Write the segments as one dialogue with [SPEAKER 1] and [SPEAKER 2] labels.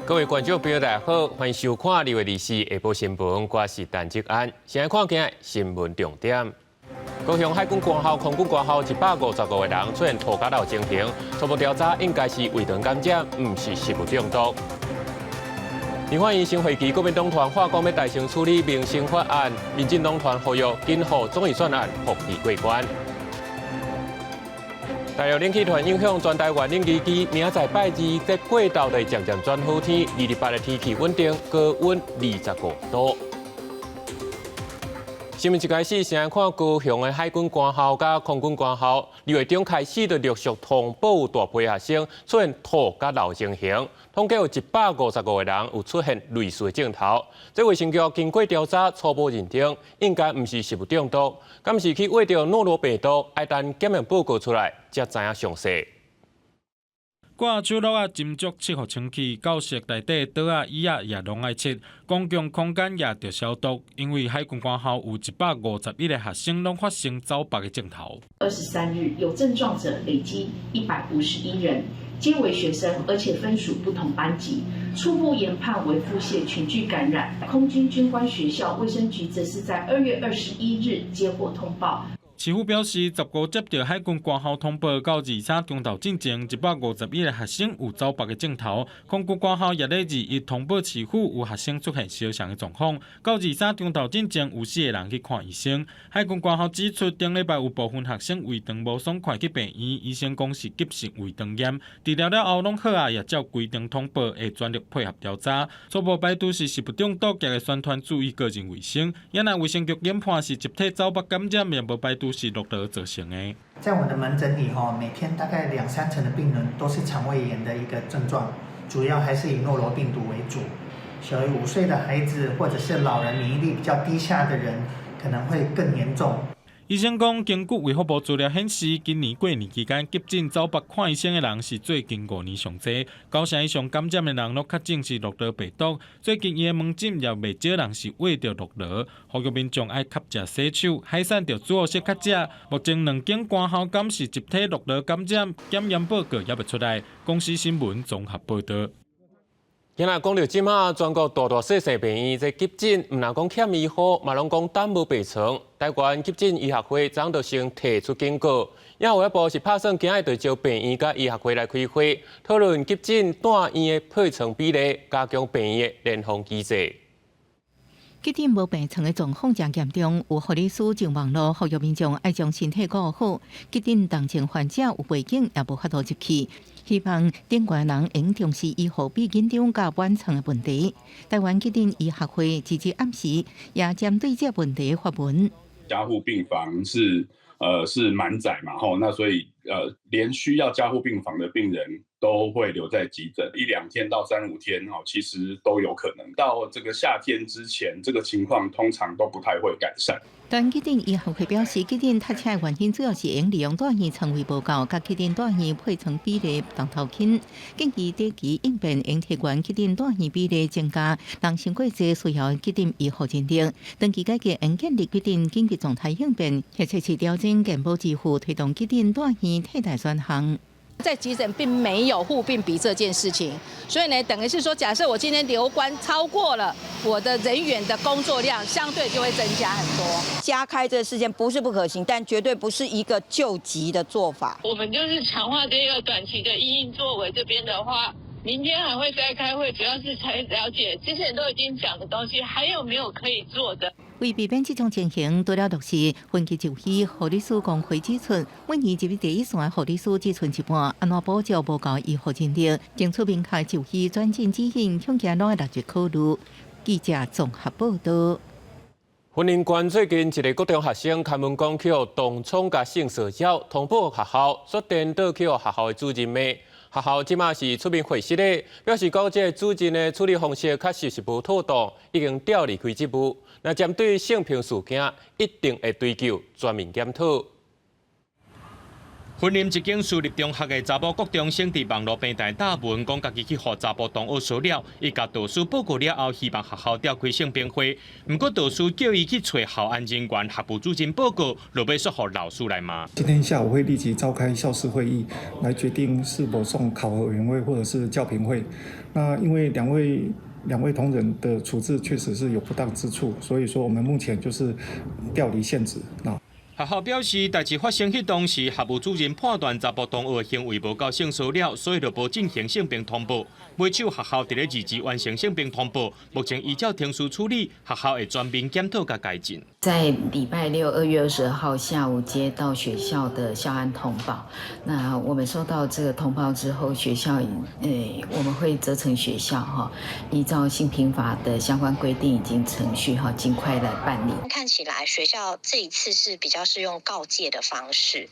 [SPEAKER 1] 各位觀眾朋友，大家好，歡迎收看2月24下晡新聞，我是陳志安。先來看今日新聞重點。高雄海軍官校、空軍官校155個人出現吐佮漏情形，初步調查應該是胃腸感染，毋是食物中毒。立法院新會期國民黨團話講欲大聲處理民生法案，民進黨團呼籲緊予總預算案復議過關。大陸冷氣團影響全台灣冷危機，明仔載拜二這過晝就漸漸轉好天，28的天氣穩定，高溫25度。新聞一開始，先來看高雄的海軍官校佮空軍官校，2月中開始就陸續通報有大批學生出現吐佮漏情形，統計有155個人有出現類似的症頭。這衛生局經過調查，初步認定應該毋是食物中毒，敢是去餵著諾羅病毒，愛等檢驗報告出來才知影詳細。
[SPEAKER 2] 掛手橐仔斟酌拭予清氣，教室內底桌仔椅仔也攏愛拭，公共空間也著消毒。因為海軍官校有151個學生攏發生走腹的症頭。
[SPEAKER 3] 23日有症狀者累計151人，皆為學生，而且分屬不同班級。初步研判為腹瀉群聚感染。空軍軍官學校衛生局則是在2月21日接獲通報。
[SPEAKER 2] 市府表示，15接著海軍官校通報，到23中晝進前，151個學生有走腹的症頭。空軍官校也咧21通報市府有學生出現相像的狀況，到23中晝進前有四個人去看醫生。海軍官校指出，頂禮拜有部分學生胃腸無爽快去病院，醫生講是急性胃腸炎，治療了後攏好啊，也照規定通報，會全力配合調查。初步排除是食物中毒，也會宣傳注意個人衛生。也若衛生局研判是集體走腹感染，也無排除是諾羅造成的。
[SPEAKER 4] 在我的門診裡，吼，每天大概兩三成的病人都是腸胃炎的一個症狀，主要還是以諾羅病毒為主。小於5歲的孩子或者是老人免疫力比較低下的人，可能會更嚴重。
[SPEAKER 2] 醫生講，根據衛福部資料顯示，今年過年期間急診走腹看醫生的人是最近5年上濟，九成以上感染的人攏確診是諾羅病毒。最近伊的門診也袂少人是餵著諾羅，呼籲民眾愛較濟洗手，海產著煮好勢較食。目前兩間官校敢是集體諾羅感染，檢驗報告猶未出來。公視新聞綜合報導。
[SPEAKER 1] 今仔講著這馬全國大大細細病院這急診，毋但講欠醫護，嘛攏講等無病床。台灣急診醫學會昨就先提出警告，也有一部是拍算今仔日就召病院佮醫學會來開會，討論急診住院的配床比例，加強病院的聯防機制。
[SPEAKER 5] 急診無病床的狀況誠嚴重，有護理師上網路呼籲民眾愛將身體顧好。急診重症患者有背景也無法度入去，希望頂懸人應重視醫護比緊張佮滿床的問題。台灣急診醫學會截至暗時也針對這個問題發文。
[SPEAKER 6] 加護病房是滿載嘛，吼，那所以連需要加護病房的病人都會留在急診一兩天到三五天，哦，其實都有可能。到這個夏天之前，這個情況通常都不太會改善。
[SPEAKER 5] 但急診醫學會表示，急診塞車的原因主要是因利用住院床位無夠，佮急診住院配床比例當頭輕，建議短期應變應提懸急診住院比例增加，人傷過濟需要急診醫護人力。長期改革應建立急診緊急狀態應變，或者是調整健保支付，推動急診住院替代選項。
[SPEAKER 7] 在急診並沒有護病比這件事情，所以呢，等於是說，假設我今天留觀超過了我的人員的工作量，相對就會增加很多。
[SPEAKER 8] 加開這個時間不是不可行，但絕對不是一個救急的做法。
[SPEAKER 9] 我們就是強化這個短期的因應作為，這邊的話，明天還會再開會，主要是才了解之前都已經講的東西，還有沒有可以做的。
[SPEAKER 5] 為避免這種情形，除了落實分級就醫，護理師工會指出，每年入去第一線的護理師只賰一半，按怎補足無夠醫護人力，爭取明確就醫轉診指引，恐驚攏愛納入考慮。記者綜合報導。
[SPEAKER 1] 雲林縣最近一個國中學生開門講去予同窗共性騷擾，通報學校，煞顛倒去予學校的主任罵。學校這馬是出面回釋的，表示講這個主任的處理方式確實是無妥當，已經調離開職務。那針對性平事件，一定會追究全面檢討。
[SPEAKER 2] 雲林一間私立中學的查某國中生佇網路平台貼文，講家己去予查埔同學騷擾，伊共導師報告了後，希望學校召開性平會。毋過導師叫伊去揣校安人員、學務主任報告，落尾煞予老師來罵。
[SPEAKER 10] 今天下午會立即召開校事會議，來決定是否送考核委員會或者是教評會。那因為兩位同仁的處置確實是有不當之處，所以說我們目前就是調離現職。
[SPEAKER 2] 學校表示，代誌發生彼當時，學務主任判斷查埔同學行為無夠性騷擾，所以就無進行性平通報。尾手學校佇咧二期完成性平通報，目前依照程序處理，學校會全面檢討佮改進。
[SPEAKER 11] 在禮拜六2月22號下午接到學校的校安通報，那我們收到這個通報之後，學校我們會責成學校哈，依照性平法的相關規定以及程序哈，盡快來辦理。
[SPEAKER 12] 看起來學校這一次是比較是用告誡的方式，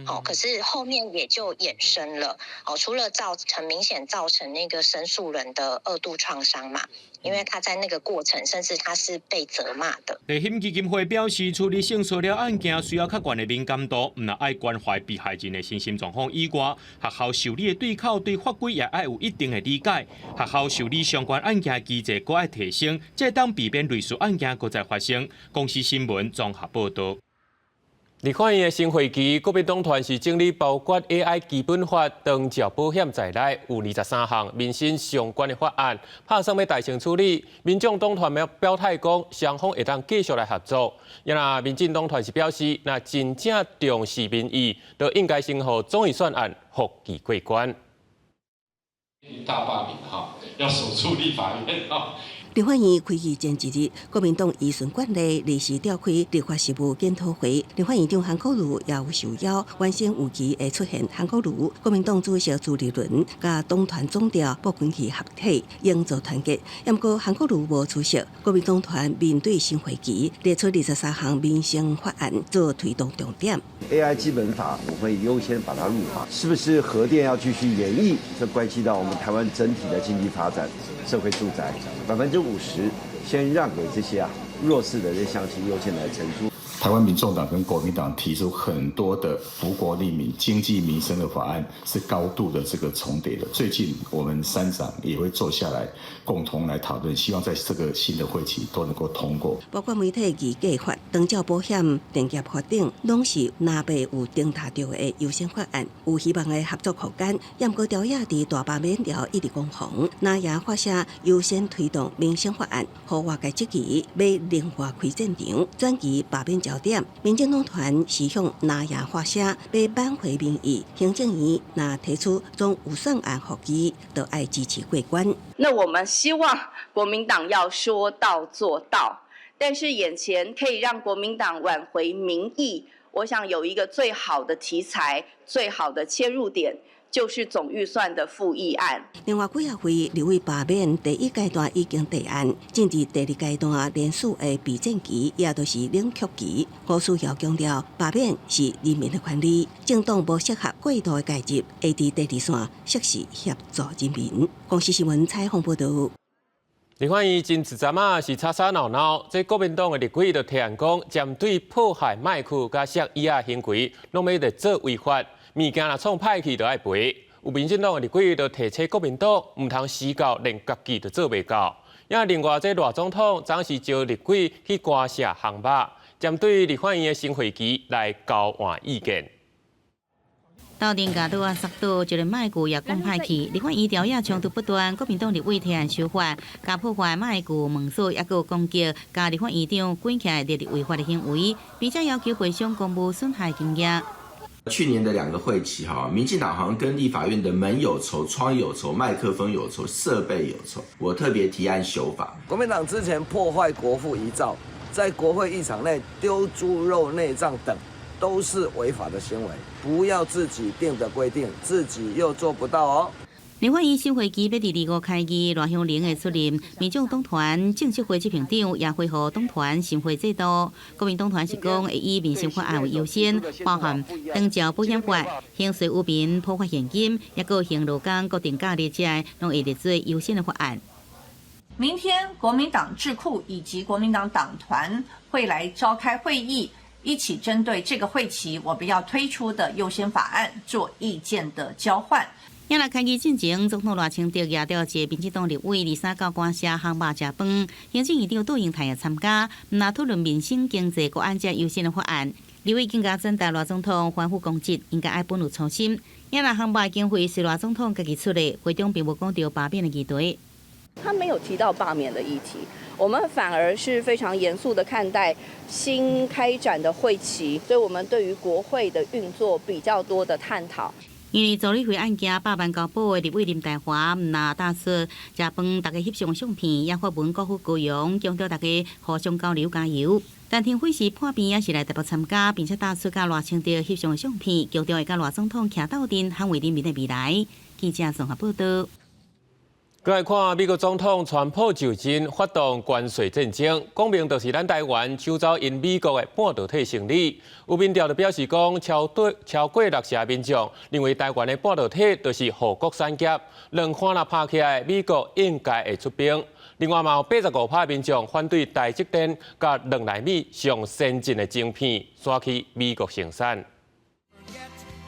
[SPEAKER 12] 哦，可是後面也就衍生了，哦，除了造成明顯造成那個申訴人的二度創傷嘛，因為他在那個過程，甚至他是被責罵的。
[SPEAKER 2] 立憲基金會表示，處理性騷擾案件需要較懸的敏感度，毋但愛關懷被害人的身心狀況以外，學校受理的對口對法規也愛有一定的理解。學校受理相關案件的機制閣愛提升，才會當避免類似案件閣再發生。公視新聞綜合報導。
[SPEAKER 1] 立法院的新會期，國民黨團是整理包括 AI 基本法、長照保險在內，有23項民生相關的法案，拍算欲大成處理。民眾黨團表態講，雙方會當繼續來合作。若民進黨團是表示，若真正重視民意，就應該先予總預算案復議過關。
[SPEAKER 13] 大罷免哈，要守住立法院哈。
[SPEAKER 14] 立法院開議前一日，國民黨依循慣例臨時召開立法事務檢討會。立法院長韓國瑜也有受邀，原先預期會出現韓國瑜、國民黨主席朱立倫佮黨團總召傅崑萁合體營造團結。毋過韓國瑜無出席，國民黨團面對新會期，列出23項民生法案做推動重點。
[SPEAKER 15] AI 基本法我會優先把它入法，是不是核電要繼續延役？這關係到我們台灣整體的經濟發展、社會住宅50%先讓給這些弱勢的這些鄉親優先來承租。
[SPEAKER 16] 台灣民眾黨跟國民黨提出很多的福國利民、經濟民生的法案，是高度的這個重疊的。最近我們三黨也會坐下來共同來討論，希望在這個新的會期都能夠通過。
[SPEAKER 14] 包括媒體議計法、長照保險、電業法等，攏是藍白有頂踏著的優先法案，有希望的合作空間。毋過朝野佇大罷免條一直攻防，藍營發聲優先推動民生法案，予外界質疑欲另外開戰場，轉移罷免焦點。民進黨團是向藍營發聲，欲挽回民意。行政院若提出總預算案復議，就愛支持過關。
[SPEAKER 17] 那我們希望國民黨要說到做到，但是眼前可以讓國民黨挽回民意，我想有一個最好的題材、最好的切入點，就是總預算的附議案。
[SPEAKER 14] 另外幾仔位立委罷免第一階段已經提案，進入第二階段連署的備戰期，也就是冷卻期。吳思瑤強調，罷免是人民的權利，政黨無適合過度的介入，會佇第二線適時協助人民。公視新聞採訪報導。
[SPEAKER 1] 立法院前一陣仔是吵吵鬧鬧，這國民黨的立委就提案講，針對破壞麥克佮摔椅仔行為，攏欲列做違法，物件若創歹去，就愛賠。有民進黨的立委就提醒國民黨，毋通死到連家己都做袂到。也另外，這賴總統昨是召立委去官舍烘肉，針對立法院的新會期來交換意見。
[SPEAKER 5] 鬥陣共桌仔摔倒，一个麥具也講歹去。立法院朝野衝突不斷，國民黨立委提案修法，共破壞麥具、門鎖，抑閣有攻擊，共立法院長關起來列入違法的行為，並且要求賠償公務損害金額。
[SPEAKER 18] 去年的兩個會期，哈，民進黨好像跟立法院的門有仇、窗有仇、麥克風有仇、設備有仇。我特別提案修法。
[SPEAKER 19] 國民黨之前破壞國父遺照，在國會議場內丟豬肉內臟等，都是違法的行為。不要自己定的規定，自己又做不到哦。
[SPEAKER 5] 立法院新會期欲佇25開議，賴香伶會出任民眾黨團正式會執行長，也恢復黨團新會制度。國民黨團是講會以民生法案為優先，包含長照保險法、刑事污名普發現金，抑閣行勞工國定假日這些，攏會列做優先的法案。
[SPEAKER 20] 明天國民黨智庫以及國民黨黨團會來召開會議。一起針對這個會期我們要推出的優先法案做意見的交換。
[SPEAKER 5] 也來開議進前，總統賴清德邀著一個民進黨立委23到官舍烘肉食飯，行政院長杜英台也參加，毋但討論民生經濟國安這優先的法案。立委更加轉達賴總統反覆攻擊，應該愛本有初心。也來烘肉經費是賴總統家己出的，會中並無講著罷免的議題。
[SPEAKER 17] 他沒有提到罷免的議題，我們反而是非常嚴肅的看待新開展的會期，所以我們對於國會的運作比較多的探討。
[SPEAKER 5] 因為助理費案件百萬交保的立委林岱樺，毋但帶出食飯，大家翕相相片，也發文國父高揚，強調大家互相交流加油。陳亭妃是破病也是來台北參加，並且帶出佮賴清德翕相的相片，強調會佮賴總統徛鬥陣，捍衛人民的未來。記者綜合報道。
[SPEAKER 1] 閣來看美國總統川普就任發動關稅戰爭，講明就是咱台灣搶走𪜶美國的半導體生意。有民調就表示講，超過六成民眾認為台灣的半導體就是護國產業，兩岸若拍起來，美國應該會出兵。另外嘛有85%民眾反對台積電共2納米上先進的晶片徙去美國生產。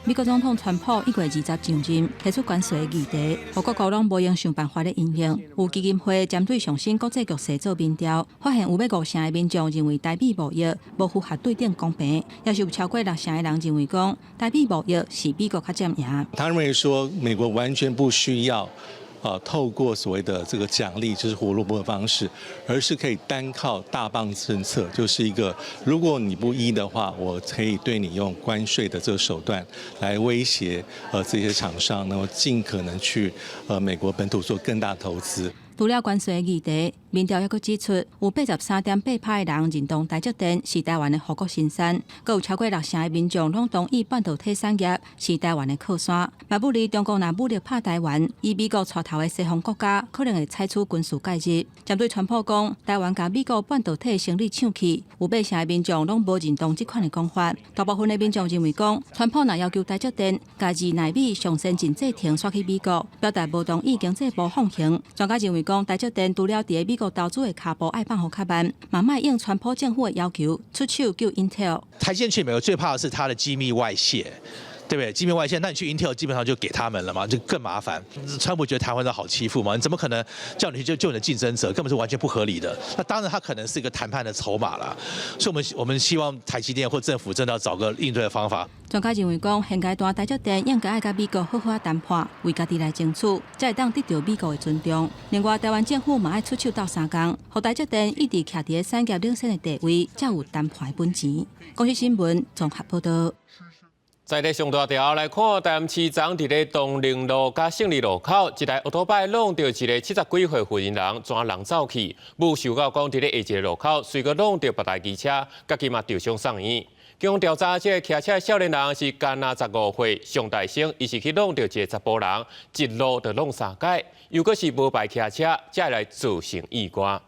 [SPEAKER 21] 美國總統川普1月20上任，提出關稅議題，予各國攏無閒想辦法咧因應。有基金會針對上新國際局勢做民調，發現有欲五成的民眾認為台美貿易無符合對等公平，也是有超過六成的人認為講台美貿易是美國較佔贏。
[SPEAKER 22] 他認為說美國完全不需要透過所謂的這個獎勵，就是胡蘿蔔的方式，而是可以單靠大棒政策，就是一個如果你不依的話，我可以對你用關稅的這個手段來威脅這些廠商，然後盡可能去美國本土做更大投資。
[SPEAKER 21] 除了關稅議題，民調猶閣指出，有83.8%的人認同台積電是台灣的護國神山，閣有超過六成的民眾攏同意半導體產業是台灣的靠山。嘛不利中國若武力拍台灣，以美國帶頭的西方國家可能會採取軍事介入。針對川普講台灣共美國半導體生意搶去，有八成的民眾攏無認同這款的講法。大部分的民眾認為講，川普若要求台積電共2納米上先進製程徙去美國，表達無同意經濟部放行。專家認為講，台積電除了佇美國投資的跤步愛放予較慢，嘛莫應川普政府的要求出手救 Intel。
[SPEAKER 23] 台積電去美國最怕的是它的機密外洩，對不對？機密外洩，那你去 Intel 基本上就給他們了嘛，就更麻煩。川普覺得台灣人好欺負嘛？你怎麼可能叫你去救你的競爭者？根本是完全不合理的。那當然，他可能是一個談判的籌碼啦。所以，我們希望台積電或政府真的要找個應對的方法。
[SPEAKER 21] 專家認為講，現階段台積電應該愛佮美國好好談判，為家己來爭取，才會當得著美國的尊重。另外，台灣政府嘛愛出手鬥相共，予台積電一直徛佇產業領先的地位，才有談判的本錢。公視新聞綜合報導。
[SPEAKER 1] 在咧上大條來看，台南市昨佇咧東寧路佮勝利路口，一台歐多擺挵著一个七十幾歲婦人人，全人走去，無想到講佇咧下一个路口，隨閣挵著別台機車，家己嘛著傷送院。經調查，這个騎車的少年人是干焦15歲上大生，伊是去挵著一个查埔人，一路就挵三擺，又閣是無牌騎車，才會來造成意外。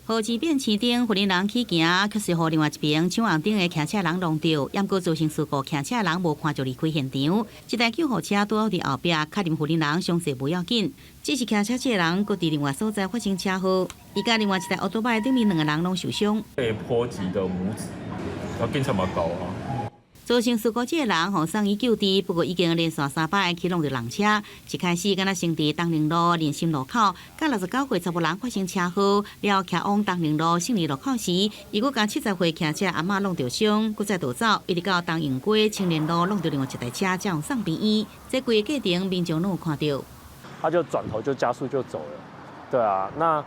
[SPEAKER 5] 河之變市頂，婦人人去行，卻是予另外一爿搶紅燈的騎車人挵著，毋過造成事故，騎車人無看就離開現場。這台救護車拄好佇後壁，確認婦人人傷勢無要緊，只是騎車這个人閣佇另外所在發生車禍，伊佮另外一台歐多擺頂面兩个人攏受傷。
[SPEAKER 24] 被波及的拇指，然後警察嘛搞啊。
[SPEAKER 5] 造成事故這个人予送醫救治，不過已經連續三擺去挵著人車。一開始敢若先佇東寧路仁心路口，佮69歲查埔人發生車禍，了騎往東寧路勝利路口時，伊閣共70歲騎車阿嬤挵著傷，閣再逃走，一直到東榮街青年路挵著另外一台車，才予送病院。這規个過程民眾攏有看著。
[SPEAKER 25] 他就轉頭就加速就走了，對啊，那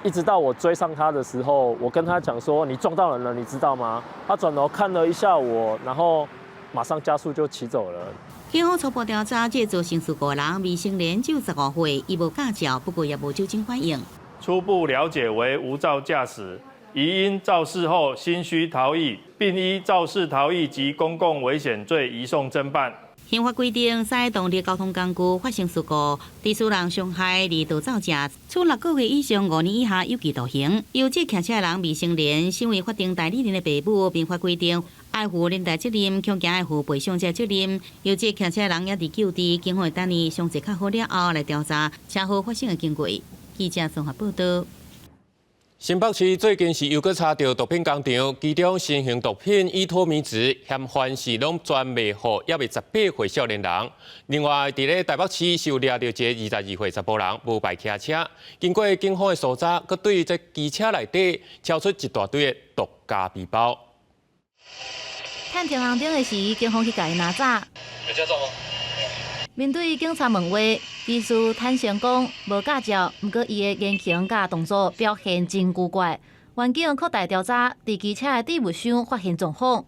[SPEAKER 25] 一直到我追上他的時候，我跟他講說：你撞到人了，你知道嗎？他轉頭看了一下我，然後馬上加速就騎走了。
[SPEAKER 5] 警方初步調查，這造成事故的人未成年，只有15歲，伊無駕照，不過也無酒精反應。
[SPEAKER 26] 初步了解為無照駕駛，疑因肇事後心虛逃逸，並依肇事逃逸及公共危險罪移送偵辦。
[SPEAKER 5] 刑法規定，駛動力交通工具發生事故，致使人傷害而逃走者，處6個月以上5年以下有期徒刑。由這騎車人未成年，身為法定代理人的爸母，民法規定愛負連帶責任，恐驚愛負賠償這責任。由這騎車人也佇救治，警方會等伊傷勢較好了後來調查車禍發生的經過。記者綜合報導。
[SPEAKER 1] 新北市最近是又閣查著毒品工廠，其中新型毒品依托咪酯嫌犯是攏專賣予猶未18歲少年人。另外，佇咧台北市是有掠著一个22歲查埔人無牌騎車，經過警方的搜查，閣對這機車內底搜出一大堆的毒咖啡包。
[SPEAKER 3] 趁停紅燈的時，警方去共伊拿走。
[SPEAKER 4] 有駕照嗎？
[SPEAKER 3] 面對警察問話，技師坦承講無駕照，毋過伊的言行佮動作表現真古怪。員警擴大調查，佇機車的置物箱發現狀況，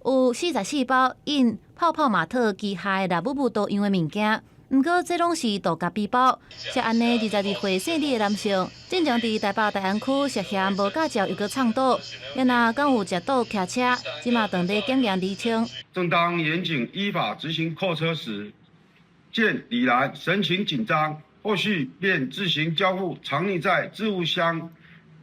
[SPEAKER 3] 有44包印泡泡瑪特旗下的拉布布圖樣的物件，毋過這攏是毒咖啡包。涉案的22歲姓李的男性，進前佇台北大安區涉嫌無駕照又閣藏毒，伊若敢有食毒騎車，這馬正咧檢驗釐清。
[SPEAKER 6] 正當員警依法執行扣車時，見李蘭神情緊張，後續便自行交付藏匿在置物箱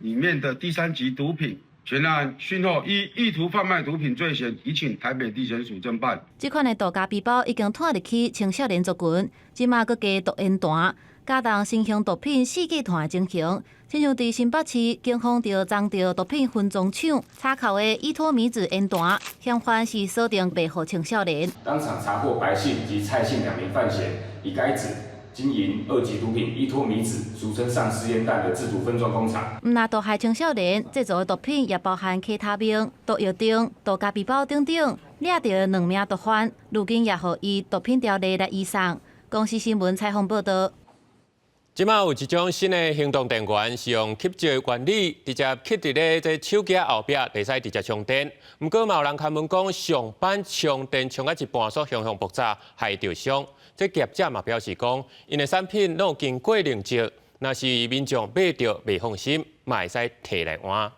[SPEAKER 6] 裡面的第三級毒品。全案訊後依意圖販賣毒品罪嫌，移請台北地檢署偵辦。
[SPEAKER 3] 這款的毒咖啡包已經拖入去青少年族群，這馬閣加毒煙彈，加重新型毒品四界傳的情形。親像佇新北市，警方就贓著毒品分裝廠查扣的依托咪酯煙彈，嫌犯是鎖定賣予青少年。
[SPEAKER 7] 當場查獲白姓及蔡姓兩名犯嫌，以該酯經營二級毒品依托咪酯，俗稱喪屍煙彈的製毒分裝工廠。
[SPEAKER 3] 毋但毒害青少年，製造的毒品也包含 K 他命、毒藥錠、毒咖啡包等等，掠著兩名毒販，如今也予依毒品條例來移送。公視新聞採訪報道。
[SPEAKER 1] 這馬有一種新的行動電源，是用吸石原理直接吸佇咧這手機後壁，會使直接充電。毋過嘛有人敲問講，上班充電充到一半煞雄雄爆炸，害著傷。這業者嘛表示講，𪜶的產品攏有經過認證，若是民眾買著袂放心，嘛會使提來換。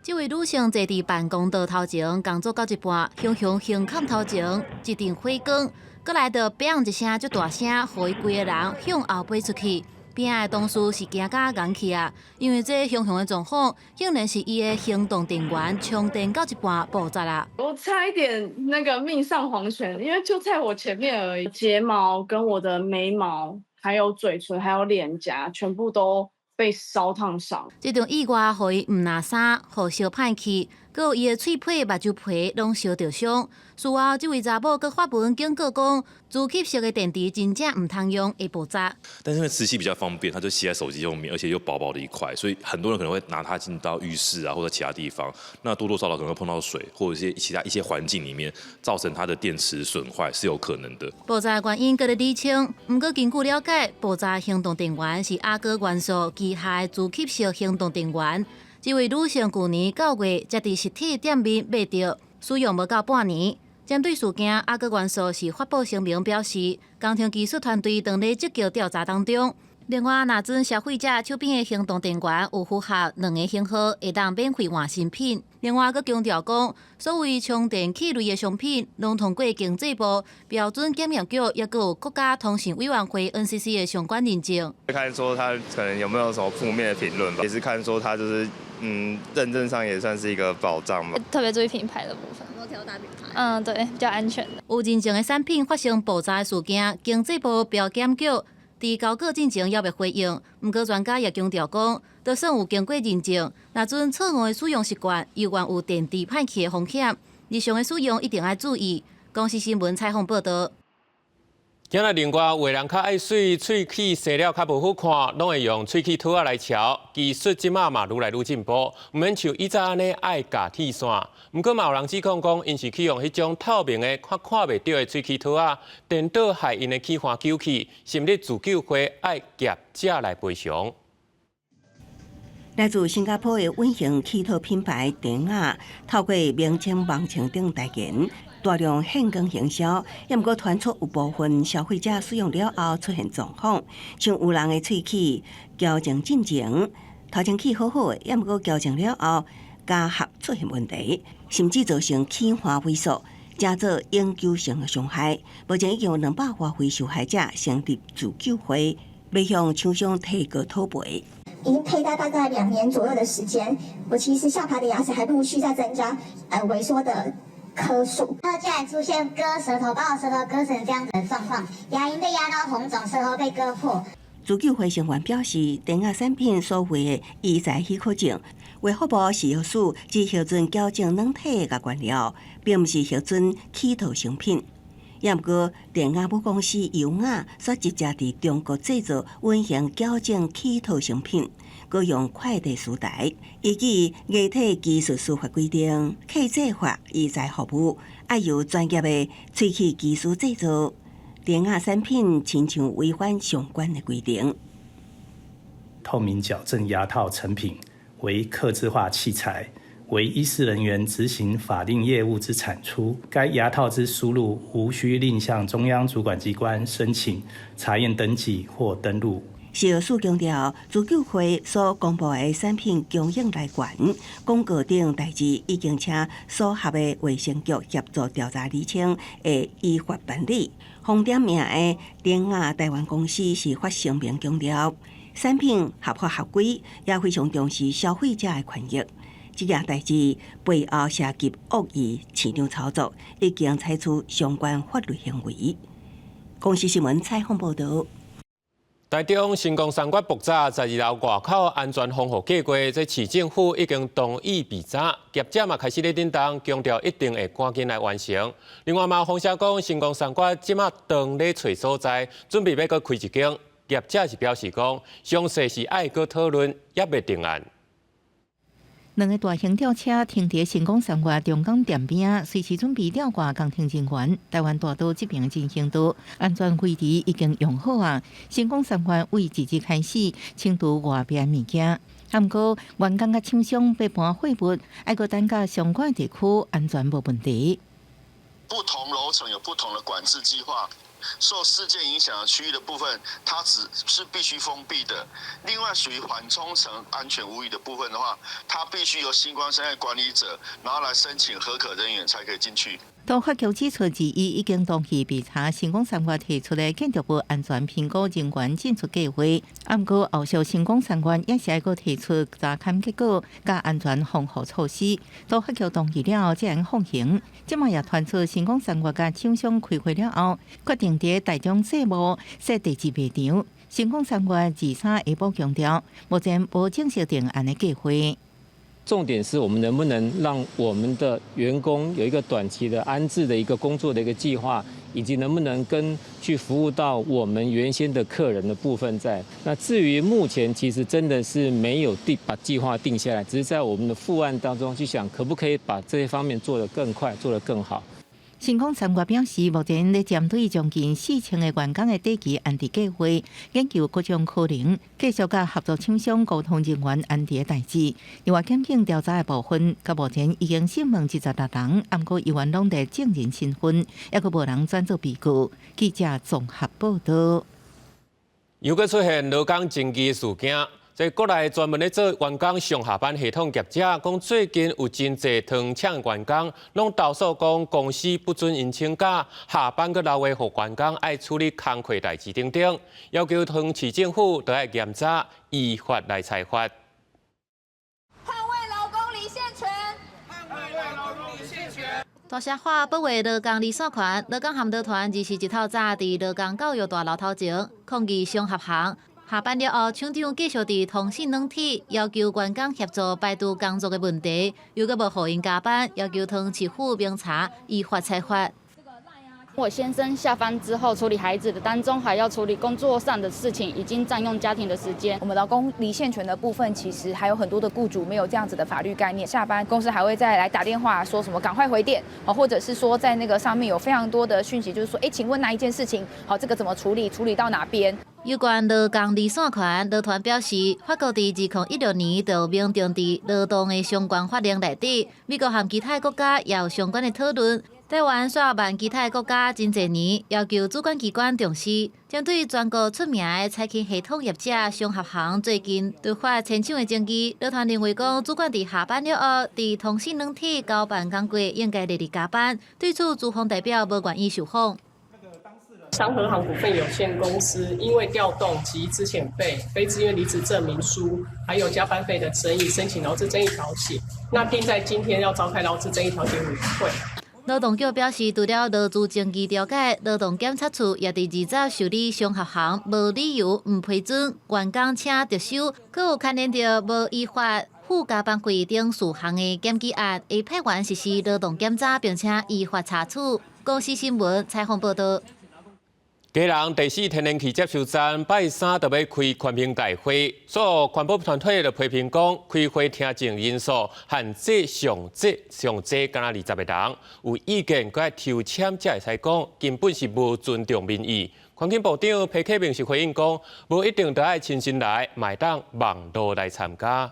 [SPEAKER 3] 這位女性坐佇辦公桌頭前工作到一半，雄雄胸坎頭前一陣火光。閣來著砰一聲足大聲，予伊規個人向後飛出去。邊仔的同事是驚甲戇去啊，因為這雄雄的狀況，竟然是伊的行動電源充電到一半爆炸啦。
[SPEAKER 8] 我差一點那個命喪黃泉，因為就在我前面而已。睫毛跟我的眉毛，還有嘴唇，還有臉頰，全部都被燒燙傷。
[SPEAKER 3] 這場意外予伊毋若衫，予燒歹去，閣有伊的喙皮、目睭皮攏燒著傷。事後，這位查某閣發文警告講，磁吸式的電池真正毋通用，會爆炸。
[SPEAKER 9] 但是因為磁吸比較方便，它就吸在手機後面，而且又薄薄的一塊，所以很多人可能會拿它進到浴室啊，或者其他地方，那多多少少可能會碰到水，或者一些其他一些環境裡面，造成它的電池損壞是有可能的。
[SPEAKER 3] 爆炸原因閣咧釐清，毋過根據了解，爆炸行動電源是阿哥元素旗下的磁吸式行動電源。這位女性舊年9月才佇實體店面買著，使用無夠半年。針對事件，阿哥元素是發布聲明表示，工程技術團隊正咧積極調查當中。另外，若準消費者手邊的行動電源有符合兩个型號，會當免費換新品。另外，閣強調講，所謂充電器類的商品，攏通過經濟部標準檢驗局，抑閣有國家通信委員會 NCC 的相關認證。
[SPEAKER 27] 看說他可能有沒有什麼負面的評論吧，也是看說他就是認證上也算是一個保障吧。
[SPEAKER 28] 特別注意品牌的部分。
[SPEAKER 29] 挑大品牌。
[SPEAKER 28] 嗯，對，比較安全的。
[SPEAKER 3] 有認證的產品發生爆炸的事件，經濟部標檢局佇交稿進前猶未回應。毋過專家也強調講，就算有經過認證，若準錯誤的使用習慣，猶原有電池歹去的風險。日常的使用一定愛注意。公視新聞採訪報道。
[SPEAKER 1] 今仔另外，有的人較愛媠，喙齒生了較無好看，攏會用喙齒套仔來喬。技術這馬嘛愈來愈進步，毋免像以前按呢愛鉸鐵線。毋過嘛有人指控講，𪜶是去用彼種透明的、較看袂著的喙齒套仔，顛倒害𪜶的齒環糾去，成立自救會愛業者來賠償。
[SPEAKER 14] 來自新加坡的隱形齒套品牌頂仔，透過明星網紅等代言，大量現金行銷，也毋過傳出有部分消費者使用了後出現狀況，像有人的喙齒矯正進前，頭前齒好好的，也毋過矯正了後咬合出現問題，甚至造成齒環萎縮，成做永久性的傷害。目前已經有200外位受害者成立自救會，欲向廠商提告討賠。
[SPEAKER 30] 已經佩戴大概2年左右的時間，我其實下排的牙齒還陸續在增加，萎縮的顆數。
[SPEAKER 31] 那竟然出現割舌頭，把我舌頭割成這樣子的狀況，牙齦被壓到紅腫，舌頭被割破。
[SPEAKER 14] 自救會成員表示，電壓產品所謂的醫材許可證，衛福部食藥署只核准矯正軟體佮原料，並毋是核准起套成品。也毋過，電壓母公司優雅煞直接佇中國製造隱形矯正起套成品，閣用快遞輸台。依據牙體技術司法規定，客製化醫材服務愛由專業的喙齒技師製造。電壓產品親像違反相關的規定。
[SPEAKER 2] 透明矯正牙套成品為客製化器材，為醫事人員執行法定業務之產出。該牙套之輸入無需另向中央主管機關申請查驗登記或登錄。
[SPEAKER 14] 食藥署強調，自救會所公布的產品供應來源、廣告等代誌，已經請所轄的衛生局協助調查釐清，會依法辦理。紅點名的電壓台灣公司是發聲明強調，產品合法合規，也非常重視消費者的權益。這件代誌背後涉及惡意市場操作，已經採取相關法律行為。公視新聞採訪報導。
[SPEAKER 1] 台中新光三越爆炸十二樓外口安全防護計劃，這市政府已經同意備查，業者嘛開始咧振動，強調一定會趕緊來完成。另外嘛，風聲講新光三越這馬當咧揣所在，準備欲閣開一間，業者是表示講，詳細是愛閣討論，猶未定案。
[SPEAKER 5] 兩個大型吊車停佇新光三越中港店邊仔，隨時準備吊掛工程人員。台灣大道這邊的人行道安全圍籬已經用好啊！新光三越為這日開始清除外邊物件，毋過員工佮廠商欲搬貨物，愛閣等甲相關地區安全無問題。
[SPEAKER 4] 不同樓層有不同的管制計劃。受事件影響的區域的部分，它只是必須封閉的。另外，屬於緩衝層安全無虞的部分的話，它必須由新光三越管理者，然後來申請核可人員才可以進去。
[SPEAKER 5] 都發局指出，伊已經同意備查新光三越提出的建築物安全評估人員進出計劃。毋過後續新光三越也是愛閣提出查勘結果佮安全防護措施。都發局同意了後，才會放行。這馬也傳出新光三越佮廠商開會了後，決定佇台中世貿設第二賣場。新光三越23下晡強調，目前無正式定案的計劃。
[SPEAKER 10] 重點是我們能不能讓我們的員工有一個短期的安置的一個工作的一個計劃，以及能不能跟去服務到我們原先的客人的部分在。那至於目前其實真的是沒有定把計劃定下來，只是在我們的副案當中去想，可不可以把這些方面做得更快，做得更好。
[SPEAKER 5] 新光三越表示，目前咧針對將近4000個員工的短期安置計劃，研究各種可能，繼續佮合作廠商溝通人員安置的代誌。另外，檢警調查的部分，到目前已經審問26人，毋過猶原攏佇證人身份，猶閣無人轉做被告。記者綜合報導。
[SPEAKER 1] 又閣出現勞工爭議事件。這國內專門咧做員工上下班系統業者講，最近有真濟糖廠員工攏投訴講公司不准𪜶請假，下班閣留話予員工愛處理工課代誌等等，要求桃園市政府都愛嚴查，依法來裁罰。
[SPEAKER 11] 捍衛勞工離線權，捍衛勞工離線權。
[SPEAKER 3] 大聲喊保衛勞工離線權，勞工涵導團21透早佇勞工教育大樓頭前抗議商合行。下班了後，廠長繼續佇通訊軟體要求員工協助排除工作的問題，又閣無予𪜶加班，要求桃園市府明查，依法裁罰。
[SPEAKER 12] 我先生下班之後處理孩子的當中，還要處理工作上的事情，已經佔用家庭的時間。
[SPEAKER 13] 我們勞工離線權的部分，其實還有很多的僱主沒有這樣子的法律概念。下班公司還會再來打電話說什麼趕快回電，或者是說在那個上面有非常多的訊息，就是說，哎，請問那一件事情，好，這個怎麼處理？處理到哪邊？
[SPEAKER 3] 有關勞工離線權，勞團表示，法國佇2016年就明定佇勞動的相關法令內底，美國和其他國家也有相關的討論。台灣煞慢其他國家真濟年，要求主管機關重視。針對全國出名的差勤系統業者商合行最近突發遷廠的爭議，勞團認為講，主管佇下班了後，佇通訊軟體交辦工作應該列入加班。對此，資方代表無願意受訪。
[SPEAKER 15] 商合行股份有限公司因為調動及資遣費、非自願離職證明書，還有加班費的爭議，申請勞資爭議調解。那定在今天要召開勞資爭議調解委員會。
[SPEAKER 3] 勞動局表示，除了勞資爭議調解，勞動檢察處也佇20受理商合行無理由毋批准員工請特休，閣有牽連著無依法付加班費等事項的檢舉案，會派員實施勞動檢查，並且依法查處。公視新聞採訪報導。
[SPEAKER 1] 基隆第四天然氣接收站拜三就欲開環評大會，所有環保團體就批評講，開會聽證人數限制上濟上濟敢若20個人，有意見閣愛抽籤才會使講，根本是無尊重民意。環境部長彭啟明是回應講，無一定著愛親身來，嘛會當網路來參加。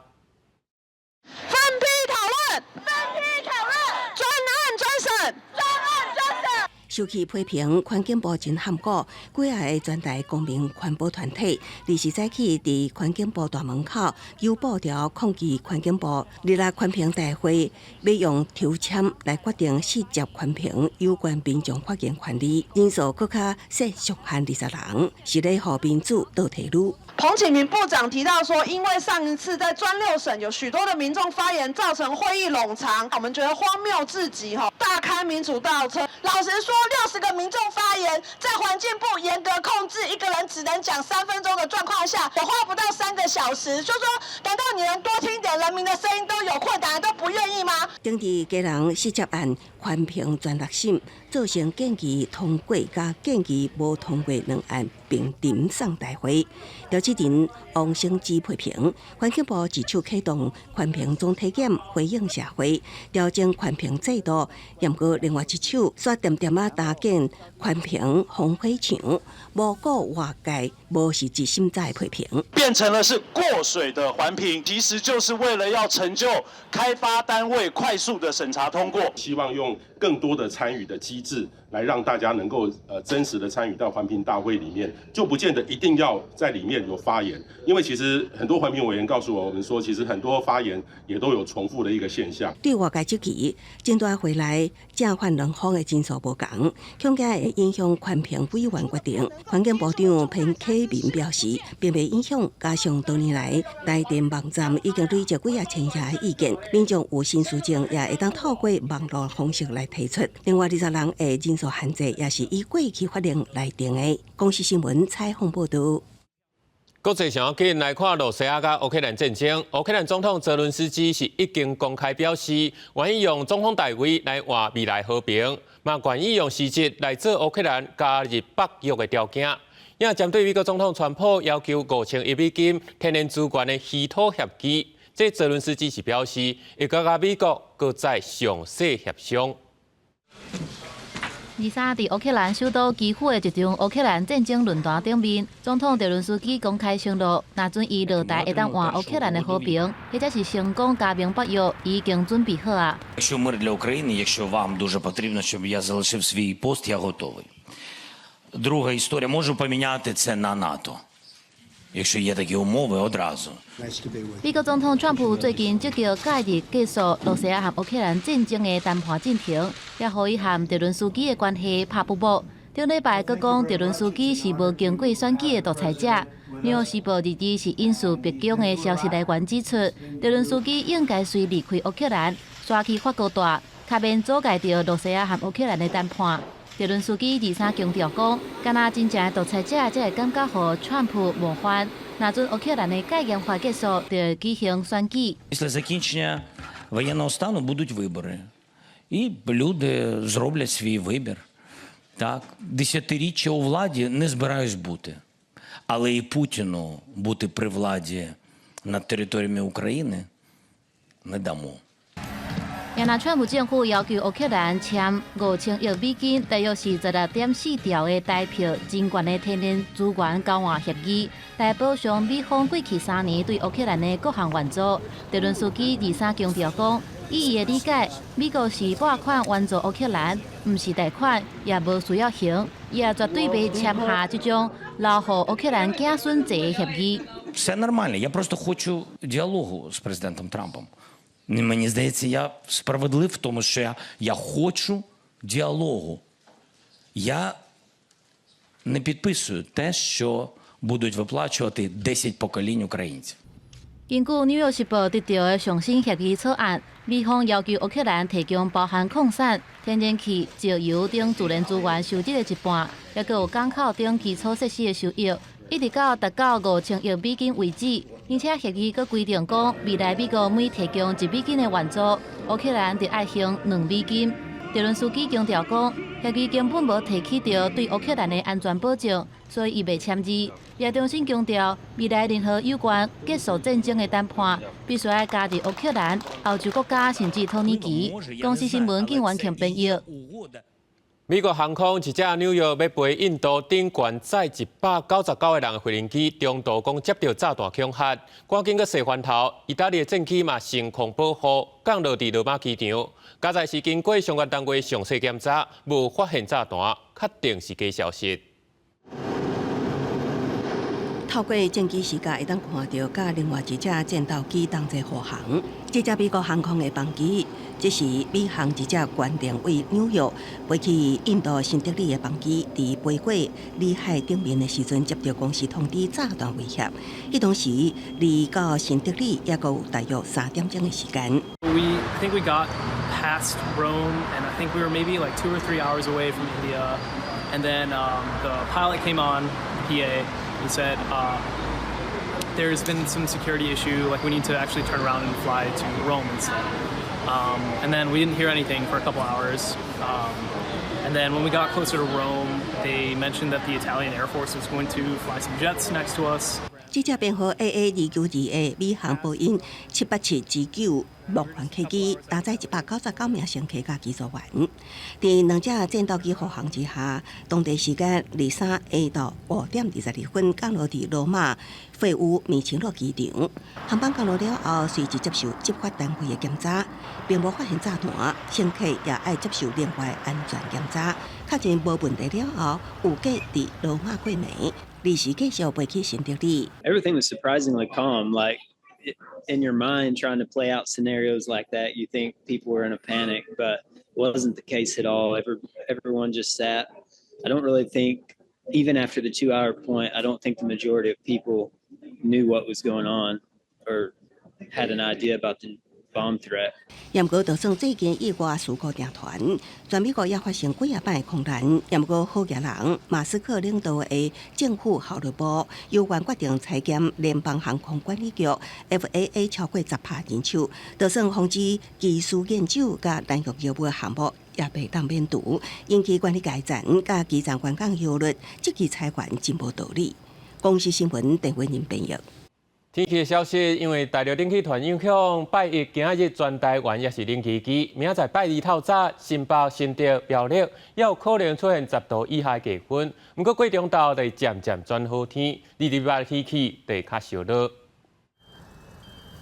[SPEAKER 11] 分批討論，分批討論，專案專審，專案專審。
[SPEAKER 14] 受氣批評環境部真含糊，幾仔个全台公民環保團體，二時早起佇環境部大門口趖布條抗議環境部日來環評大會，欲用抽籤來決定四接環評有關民眾發言權利，人數閣較設上限20人，是咧予民主倒退嚕。
[SPEAKER 11] 彭啟明部長提到說，因為上一次在專六審有許多的民眾發言，造成會議冗長，我們覺得荒謬至極。哈，大開民主倒車。老實說，60個民眾發言，在環境部嚴格控制一個人只能講3分鐘的狀況下，我花不到3個小時，就說難道你連多聽點人民的聲音都有困難，都不願意嗎？
[SPEAKER 14] 頂佇基隆四接案環評全六審，造成建議通過佮建議無通過兩案並呈送大會。調解人王成之批評環境部一手啟動環評總體檢回應社會，調整環評制度，毋過另外一手煞恬恬仔搭建環評防火牆，無顧外界無實質審查的批評，
[SPEAKER 16] 變成了是過水的環評，其實就是為了要成就開發單位快速的審查通過。
[SPEAKER 17] 希望用更多的參與的機制，來讓大家能夠真實的參與到環評大會裡面，就不見得一定要在裡面有發言，因為其實很多環評委員告訴我們說，其實很多發言也都有重複的一個現象。
[SPEAKER 14] 對外界質疑，政大會內正反兩方的人數無仝，恐驚會影響環評委員決定。環境部長彭啟明表示，並袂影響，加上多年來台電網站已經累積幾仔千遐意見，民眾有新事情也會當透過網路方式來提出。另外20人的人數限制也是依過去法令來定的。公視新聞採訪報導。
[SPEAKER 1] 國際上緊來看羅西亞佮烏克蘭戰爭。烏克蘭總統澤倫斯基是已經公開表示，願意用總統大位來換未來和平，嘛願意用實質來做烏克蘭加入北約的條件。也針對美國總統川普要求5000億美金天然資源的稀土協議，這澤倫斯基是表示，會佮美國閣再詳細協商。
[SPEAKER 3] 23佇烏克蘭首都基輔的一場烏克蘭戰爭論壇頂面，總統澤倫斯基公開承諾，若准伊落台會當換烏克蘭的和平，或者是成功加盟北約，已經準備好啊。
[SPEAKER 18] Якщо мир для України, якщо вам дуже потрібно, щоб я залишив свій пост, я готовий. Друга історія, можу поміняти це на НАТО. Якщо є такі умови, одразу.
[SPEAKER 3] 美國總統川普最近積極介入結束羅西亞和烏克蘭戰爭的談判進程，也予伊和澤倫斯基的關係拍不薄。頂禮拜閣講澤倫斯基是無經過選舉的獨裁者。紐約時報22是引述白宮的消息來源指出，澤倫斯基應該隨離開烏克蘭，徙去法國蹛，較免阻礙著羅西亞和烏克蘭的談判。澤倫斯基23強調講，敢若真正的獨裁者才會感覺予川普冒犯。若准烏克蘭的解嚴法結束，就會舉行選舉。
[SPEAKER 18] Після закінчення воєнного стану будуть вибори. І люди зроблять свій вибір. Так, десятиріччя у владі не збираюсь бути. Але і Путіну бути при владі над територіями України не дамо.
[SPEAKER 3] 也若川普政府要求烏克蘭簽5000億美金，大約是16.4兆的台票，真懸的天然資源交換協議，來補償美方過去3年對烏克蘭的各項援助。澤倫斯基23強調講，以伊的理解，美國是撥款援助烏克蘭，毋是貸款，也無需要還，伊也絕對袂簽下這種留予烏克蘭子孫坐的協議。
[SPEAKER 18] Все нормально. Я просто хочу діалогу з президентом Трампом. Мені здається, я справедлив в тому, що я хочу діалогу. Я не підписую те, що будуть виплачувати 10 поколінь українців.
[SPEAKER 3] 根據《紐約時報》得著的上新協議草案，美方要求烏克蘭提供包含礦產、天然氣、石油等自然資源收入的一半，抑閣有港口等基礎設施的收益，一直到達到5000億美金為止。而且協議閣規定講，未來美國每提供1美金的援助，烏克蘭就愛還2美金。澤倫斯基強調講，協議根本無提起著對烏克蘭的安全保障，所以伊袂簽字。也重新強調，未來任何有關結束戰爭的談判，必須愛加入烏克蘭、歐洲國家甚至土耳其。公視新聞警員強編譯。
[SPEAKER 1] 美國航空一隻紐約欲飛印度頂懸載199個人的飛行機，中途講接著炸彈恐嚇，趕緊閣踅翻頭。意大利的戰機嘛升空保護，降落佇羅馬機場。佳哉是經過相關單位詳細檢查，無發現炸彈，確定是假消息。
[SPEAKER 14] 透過戰機視角會當看著，佮另外一隻戰鬥機同齊護航。這隻美國航空的班機，這是美航一隻原定對紐約飛去印度新德里的班機，佇飛過裡海頂面的時陣，接著公司通知炸彈威脅。彼當時離到新德里猶閣有大約3點鐘的時間。
[SPEAKER 6] We think we got past Rome, and I think we were maybe like 2 or 3 hours away from India. And then the pilot came on, PA. He said, "There's been some security issue, like we need to actually turn around and fly to Rome instead." And then we didn't hear anything for a couple hours. And then when we got closer to Rome, they mentioned that the Italian Air Force was going to fly some jets next to us.
[SPEAKER 14] 這隻編號 AA 292的美航波音787-9樂園客機，搭載199名乘客佮機組員，佇兩隻戰鬥機護航之下，當地時間23下晝5點22分降落佇羅馬費烏米奇諾機場。航班降落了後，隨即接受執法單位的檢查，並無發現炸彈，乘客也愛接受另外安全檢查，確認無問題了後，預計佇羅馬過暝。臨時繼續飛去新德里。
[SPEAKER 19] Everything was surprisingly calm. Like in your mind, trying to play out scenarios like that, you think people were in a panic, but it wasn't the case at all. Everyone just sat. I don't really think, even after the 2-hour point, I don't think the majority of people knew what was going on or had an idea about the bomb threat.
[SPEAKER 14] 毋過，就算最近意外事故定傳，全美國也發生幾仔擺空難。毋過好額人，馬斯克領導的政府效率部猶原決定裁減聯邦航空管理局 FAA 超過10%人手，就算防止機師煙酒佮濫用藥物的項目也袂當免除，引起管理階層佮基層員工憂慮，這支裁員真無道理。公視新聞鄧偉仁編譯。
[SPEAKER 1] 天氣的消息，因為大陸冷氣團影響，拜一今仔日全台灣也是冷氣機。明仔載拜二透早，新北、新竹、苗栗也有可能出現10度以下的低溫。毋過過中晝就漸漸轉好天，二禮拜天氣就較燒熱。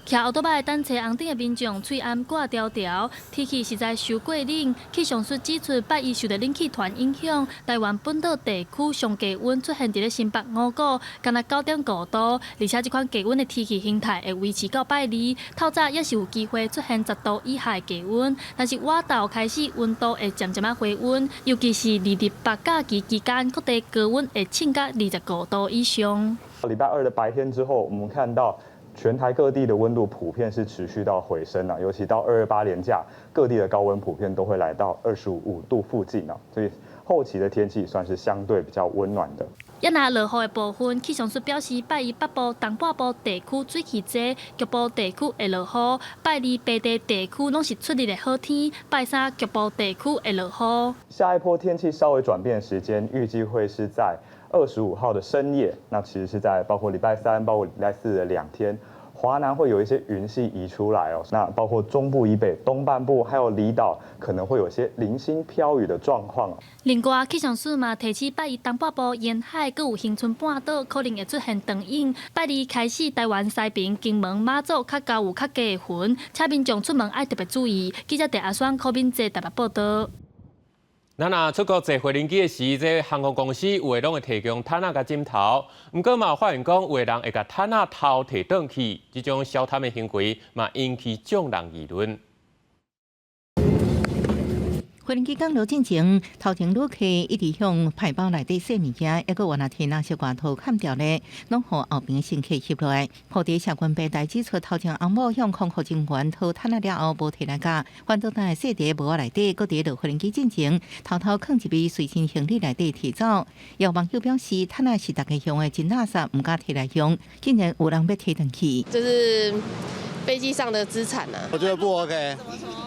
[SPEAKER 20] 騎歐多擺等車紅燈的民眾，喙罨掛條條，天氣實在傷過冷。氣象署指出，拜一受著冷氣團影響，台灣本島地區上低溫出現佇咧新北五股，干焦9.5度，而且這款低溫的天氣形態會維持到拜二，透早也是有機會出現10度以下的低溫。但是晚晝開始溫度會漸漸仔回溫，尤其是二二八假期期間，各地高溫會衝到25度以上。
[SPEAKER 21] 禮拜二的白天之後，我們看到全台各地的溫度普遍是持續到回升啊，尤其到228連假，各地的高溫普遍都會來到25度附近啊，所以後期的天氣算是相對比較溫暖的。
[SPEAKER 20] 也若落雨的部分，氣象署表示，拜一北部、東半部地區水氣濟，局部地區會落雨；拜二平地地區攏是出日的好天，拜三局部地區會落雨。
[SPEAKER 21] 下一波天氣稍微轉變時間，預計會是在25號的深夜，那其實是在包括禮拜三、包括禮拜四的2天，華南會有一些雲系移出來哦。那包括中部以北、東半部還有離島，可能會有些零星飄雨的狀況。
[SPEAKER 20] 另外，氣象署嘛提醒，拜一東半部沿海閣有恆春半島可能會出現長湧。拜二開始，台灣西爿、金門、馬祖較高有較低的雲，請民眾出門愛特別注意。記者鄭阿雙、柯敏哲台北報道。
[SPEAKER 1] 咱若出國坐飛行機的時，這航空公司有的攏會提供毯仔佮枕頭，毋過嘛有發現講，有的人會共毯仔偷提轉去，這種小貪的行為嘛引起眾人議論。
[SPEAKER 5] 飛行機降落進前，頭前旅客一直向牌包內底洗物件，抑閣原來提垃圾外套砍掉咧，攏予後邊乘客翕落來。鋪佇社群平台指出，頭前翁某向空服人員討毯仔了後，無提來共，反倒轉來踅佇帽仔內底，閣佇落飛機進前，偷偷囥一枚隨身行李內底提走。有網友表示，毯仔是大家用的，真垃圾，毋敢提來用，竟然有人欲提轉去。
[SPEAKER 7] 這是飛機上的資產啊。
[SPEAKER 8] 我覺得不 OK，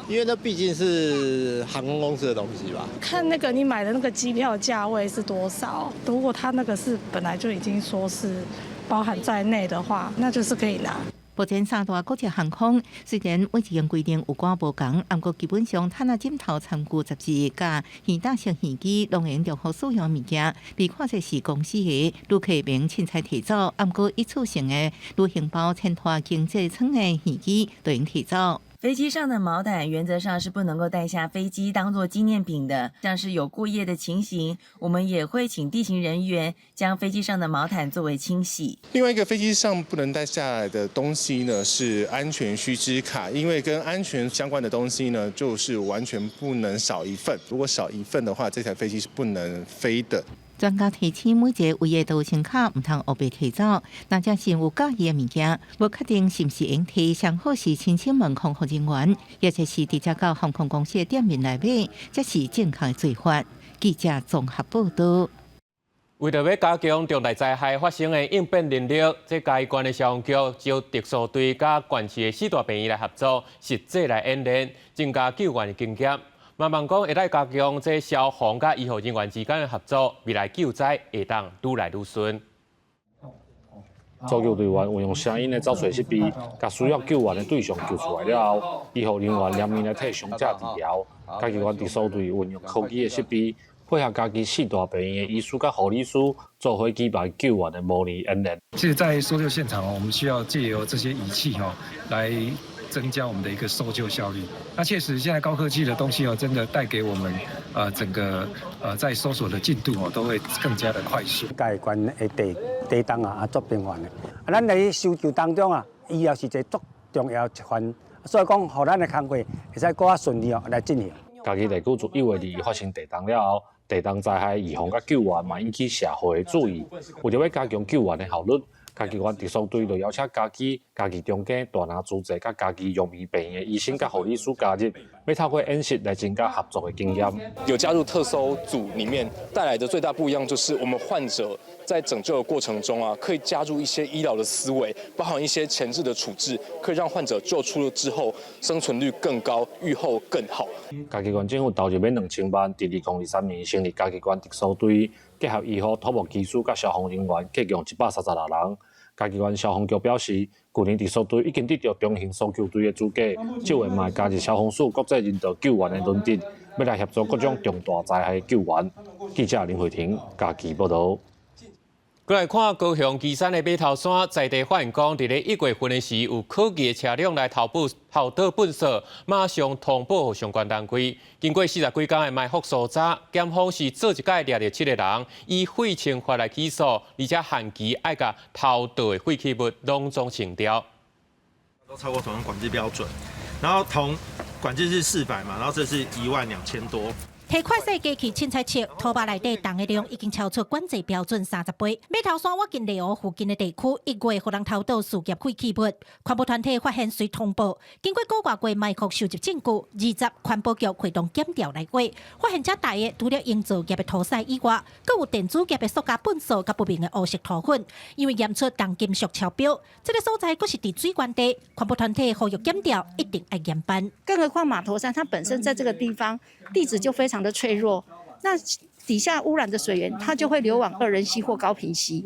[SPEAKER 8] 因為那畢竟是航空公司的東西吧。
[SPEAKER 9] 看那個你買的那個機票價位是多少，如果他那個是本來就已經說是包含在內的話，那就是可以拿。
[SPEAKER 5] 目前三大國際航空雖然每一間規定有寡無仝，毋過基本上毯仔枕頭、餐具、雜誌、佮魚搭式耳機，攏會用重複使用物件，被看作是公司的旅客免凊彩提走。毋過一次性的旅行包、前拖經濟艙的耳機都用提走。
[SPEAKER 22] 飛機上的毛毯原則上是不能夠帶下飛機當做紀念品的，像是有過夜的情形，我們也會請地勤人員將飛機上的毛毯作為清洗。
[SPEAKER 23] 另外一個飛機上不能帶下來的東西呢，是安全須知卡，因為跟安全相關的東西呢，就是完全不能少一份。如果少一份的話，這台飛機是不能飛的。
[SPEAKER 5] 專家提醒，每一個位的都有穿卡，毋通烏白提走。若真是有佮意的物件，無確定是毋是用提，上好是親身問空服人員，抑或是直接到航空公司的店面來買，才是正確的做法。記者綜合報道。
[SPEAKER 1] 為著欲加強重大災害發生的應變能力，這嘉義縣的消防局招特搜隊佮縣市的四大病院來合作，實際來演練，增加救援的經驗。嘛望講會來加強這消防佮醫護人員之間的合作，未來救災會當愈來愈順。
[SPEAKER 24] 搜救隊員運用聲音的找揣設備，共需要救援的對象救出來了後，醫護人員連面來替傷者治療。嘉義縣特搜隊運用科技的設備，配合嘉義四大病院的醫師佮護理師，做伙舉辦救援的模擬演練。
[SPEAKER 25] 其實，在搜救現場，我們需要借由這些儀器吼來增加我們的一個搜救效率。那確實，現在高科技的東西哦，真的帶給我們整個在搜索的進度哦，都會更加的快速。
[SPEAKER 26] 嘉義縣的地動啊，啊足頻繁的。啊，咱佇搜救當中啊，醫療是一個足重要一環，所以講，予咱的工課會使閣較順利哦來進行。
[SPEAKER 24] 嘉義地區自1月2日發生地動了後，地動災害預防佮救援嘛引起社會的注意。為著欲加強救援的效率，嘉義縣特搜隊就邀請嘉義、嘉義中間、大林慈濟佮嘉義陽明病院的醫生佮護理師加入，欲透過演習來增加合作的經驗。
[SPEAKER 27] 有加入特搜組裡面帶來的最大不一樣，就是我們患者在拯救的過程中啊，可以加入一些醫療的思維，包含一些前置的處置，可以讓患者救出了之後生存率更高，預後更好。
[SPEAKER 24] 嘉義縣政府投入欲2000萬，佇2023年成立嘉義縣特搜隊，結合醫護、土木技師佮消防人員，共計136人。嘉義縣消防局表示，去年特搜隊已經得著中型搜救隊的資格，這回嘛會加入消防署國際人道救援的輪值，欲來協助各種重大災害救援。記者林慧婷嘉義報導。
[SPEAKER 1] 過來看高雄旗山的碼頭山，在地發現講，佇咧1月份的時，有可疑的車輛來偷倒偷倒糞埽，馬上通報予相關單位。經過40幾工的埋伏搜查，檢方是做一擺掠著七個人，以廢清法來起訴，而且限期愛共偷倒的廢棄物攏總清掉。
[SPEAKER 29] 都超過銅管制標準，然後銅管制是400嘛，然後這是12000多。
[SPEAKER 31] 提快篩機器凊彩測，土肉內底銅的量已經超出管制標準30倍。碼頭山倚近內湖附近的地區，1月予人偷倒事業廢棄物，環保團體發現隨通報，經過個外月埋伏收集證據，20環保局開動檢調來挖，發現遮大的除了營造業的塗屎以外，閣有電子業的塑膠糞埽佮不明的烏色塗粉，因為驗出重金屬超標，這个所在閣是佇水源地，環保團體呼籲檢調一定愛嚴辦。
[SPEAKER 32] 更何況碼頭山它本身在這個地方地質就非常的脆弱，那底下污染的水源，它就會流往二仁溪或高屏溪，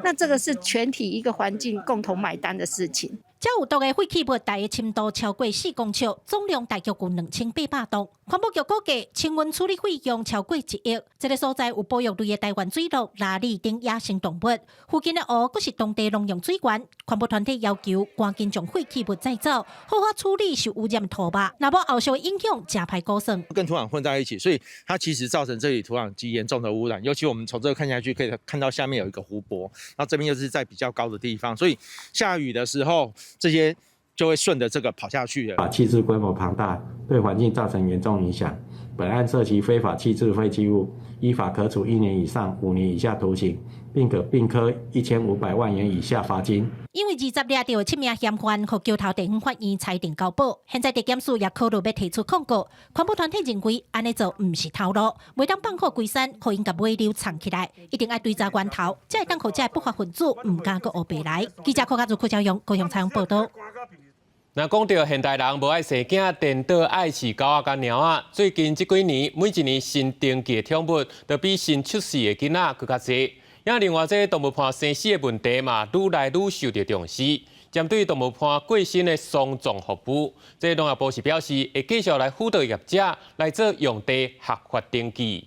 [SPEAKER 32] 那這個是全體一個環境共同買單的事情。
[SPEAKER 31] 這有毒的廢棄物，大的深度超過4公尺，總量大約有2800噸。環保局估計，清運處理費用超過1億。這个所在有保育類的台灣水鹿、鯪鯉等野生動物，附近的湖閣是當地農用水源。環保團體要求趕緊將廢棄物載走，好好處理受污染的土肉，若無後續的影響，誠歹估算。
[SPEAKER 33] 跟土壤混在一起，所以它其實造成這裡土壤極嚴重的污染。尤其我們從這個看下去，可以看到下面有一個湖泊，那這邊又是在比較高的地方，所以下雨的時候，這些就會順著這個跑下去了。
[SPEAKER 34] 啊，棄置規模龐大，對環境造成嚴重影響。
[SPEAKER 2] 本案涉及非法棄置廢棄物，依法可處1年以上5年以下徒刑，並可併科1500萬元以下罰金。
[SPEAKER 31] 因為20掠著七名嫌犯，予橋頭地方法院裁定交保。現在地檢署也考慮欲提出抗告。環保團體認為，按呢做毋是頭路，袂當放虎歸山，予𪜶共尾溜藏起來，一定愛追查源頭，才會當予這不法分子毋敢閣烏白來。記者柯家祖、柯昭勇高雄採訪報道。
[SPEAKER 1] 若講著現代人無愛生囝，顛倒愛飼狗仔佮貓仔。最近這幾年，每一年新登記的寵物都比新出世的囡仔閣較濟。也另外，這動物伴生死的問題嘛，愈來愈受著重視。針對動物伴過身的喪葬服務，這農業部是表示會繼續來輔導業者來做用地合法登記。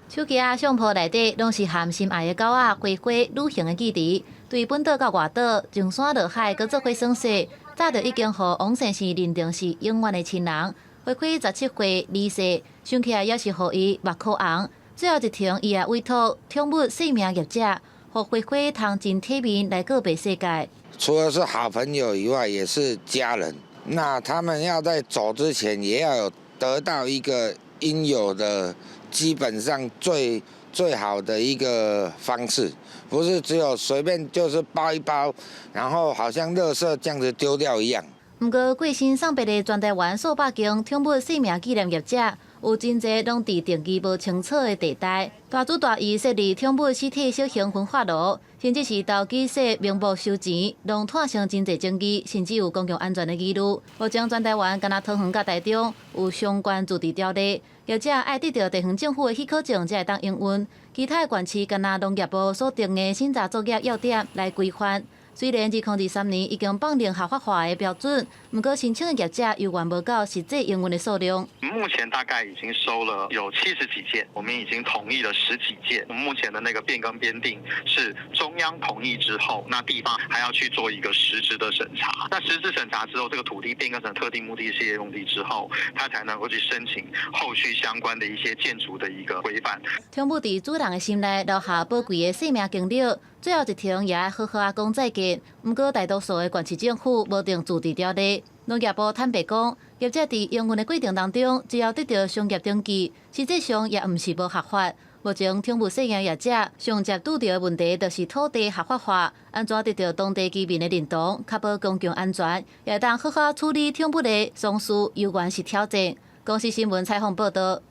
[SPEAKER 3] 手機仔相簿內底攏是和心愛的狗仔花花旅行的記憶。對本島到外島，上山落海，閣做伙耍耍，早就已經予王先生認定是永遠的親人。花花17歲離世，想起來猶是予伊目眶紅。最後一程，伊也委託寵物姓名業者，予花花通真體面來告別世界。
[SPEAKER 4] 除了是好朋友以外，也是家人。那他們要在走之前，也要有得到一個應有的，基本上最最好的一個方式，不是只有隨便就是包一包，然後好像垃圾這樣子丟掉一樣。
[SPEAKER 3] 毋過過身送別的全台灣數百間寵物姓名紀念業者，有真濟攏佇定義無清楚的地帶，大主大意設立寵物屍體小型焚化爐，甚至是投機說名目收錢，攏拖成真濟爭議，甚至有公共安全的疑慮。目前全台灣干焦桃園佮台中有相關自治條例，業者愛得著地方政府的許可證才會當營運，其他的縣市干焦農業部所定的審查作業要點來規範。雖然2023年已經放令合法化的標準，毋過申請的業者猶原無夠實際營運的數量。
[SPEAKER 10] 目前大概已經收了有70幾件，我們已經同意了十幾件。目前的那個變更編定是中央同意之後，那地方還要去做一個實質的審查。那實質審查之後，這個土地變更成特定目的事業用地之後，他才能夠去申請後續相關的一些建築的一個規範。
[SPEAKER 3] 寵物佇主人的心內留下寶貴的生命經歷，最後一程也愛好好仔講再見。毋過大多數的縣市政府無定自治條例，農業部坦白講，業者佇營運的過程當中，只要得著商業登記，實際上也毋是無合法。目前寵物飼養業者上捷拄著的問題，就是土地合法化，按怎得著當地居民的認同，確保公共安全，也會當好好處理寵物的喪事，猶原是挑戰。公視新聞採訪報導。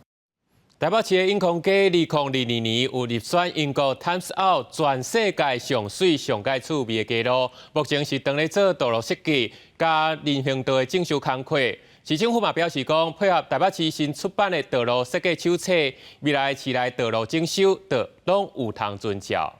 [SPEAKER 1] 台北市的永康街，2022年有入選英國 Times Out 全世界上媠上蓋趣味的街路，目前是當咧做道路設計佮人行道的整修工課。市政府嘛表示講，配合台北市新出版的道路設計手冊，未來市內道路整修都攏有通遵照。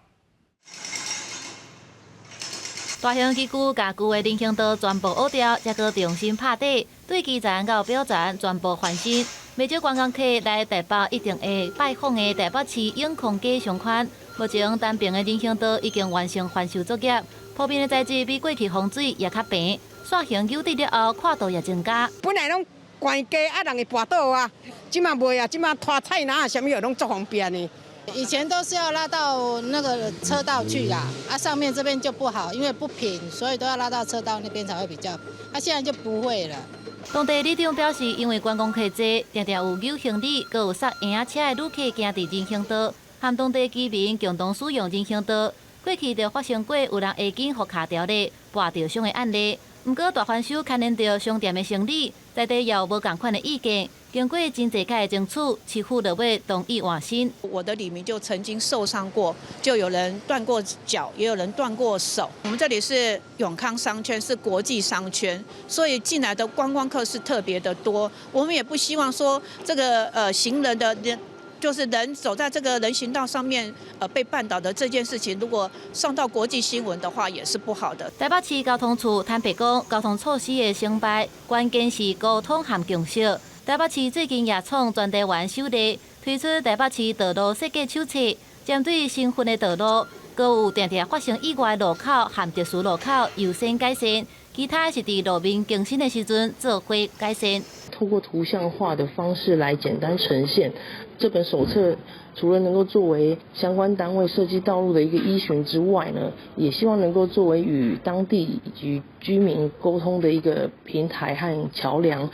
[SPEAKER 3] 大型機具共舊的人行道全部挖掉，才閣重新拍底，對基層到表層全部翻新。袂少觀光客來台北一定會拜訪的台北市永康街商圈，目前單邊的人行道已經完成翻修作業，鋪面的材質比過去風水也較平，線形扭直了後，闊度也增加。
[SPEAKER 11] 本來攏懸街啊，人會跋倒啊，這馬袂啊，這馬拖菜籃啊，啥物攏足方便的。
[SPEAKER 12] 以前都是要拉到那個車道去啦，啊上面這邊就不好，因為不平，所以都要拉到車道那邊才會比較。啊現在就不會了。
[SPEAKER 3] 當地里長表示，因為觀光客濟，定定有搝行李，閣有捒嬰仔車的旅客行佇人行道，和當地居民共同使用人行道。過去就發生過有人鞋緊予卡著咧，跋著傷的案例。毋過大翻修牽連著商店的生理，在地也有無仝款的意見。經過真濟擺的爭取，市府落尾同意換新。
[SPEAKER 13] 我的里民就曾經受傷過，就有人斷過腳，也有人斷過手。我們這裡是永康商圈，是國際商圈，所以進來的觀光客是特別的多。我們也不希望說這個行人的人，就是人走在這個人行道上面，被絆倒的這件事情，如果上到國際新聞的話，也是不好的。
[SPEAKER 3] 台北市交通處坦白講，交通措施的成敗，關鍵是溝通和共識。台北市最近也創全台灣首例，推出台北市道路設計手冊，針對新分的道路，閣有定定發生意外路口和特殊路口優先改善，其他是佇路面更新的時陣做伙改善。
[SPEAKER 15] 透過圖像化的方式來簡單呈現這本手冊，除了能夠作為相關單位設計道路的一個依循之外呢，也希望能夠作為與當地以及居民溝通的一個平台和橋梁。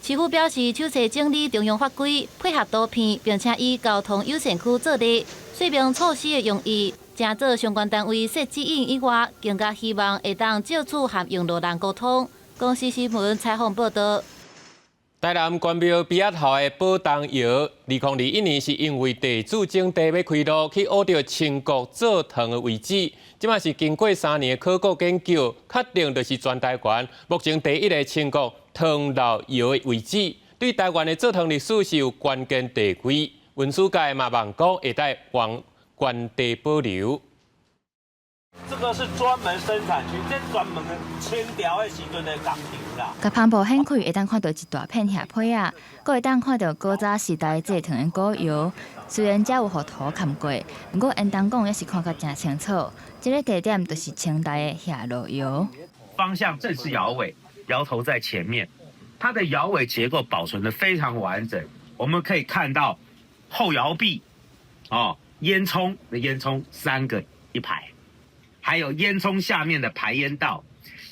[SPEAKER 3] 市府表示，首次整理中央法規，配合圖片，並且以交通優先區做例，說明措施的用意。誠做相關單位設指引以外，更加希望會當藉此和用路人溝通。公視新聞採訪報道。
[SPEAKER 1] 台南關廟埤仔頭的寶東窯，2021年是因為地主徵地欲開路，去挖著清國做糖的遺址。這馬是經過3年的考古研究，確定就是全台灣目前第一个清國糖老窯的遺址，對台灣的做糖歷史是有關鍵地位。文史界嘛望講會當原地保留。
[SPEAKER 6] 這個是專門生產區，這專門清朝的時陣的工廠啦。
[SPEAKER 7] 共帆布掀開，會當看到一大片瓦坯仔，閣會當看到古早時代製糖的古窯。雖然遮有予塗崁過，毋過應當講猶是看甲誠清楚。這个地點就是清代的瓦爐窯。
[SPEAKER 8] 方向正是窯尾，窯頭在前面，它的窯尾結構保存得非常完整。我們可以看到後窯壁，哦，煙囪的煙囪三個一排。還有煙囪下面的排煙道，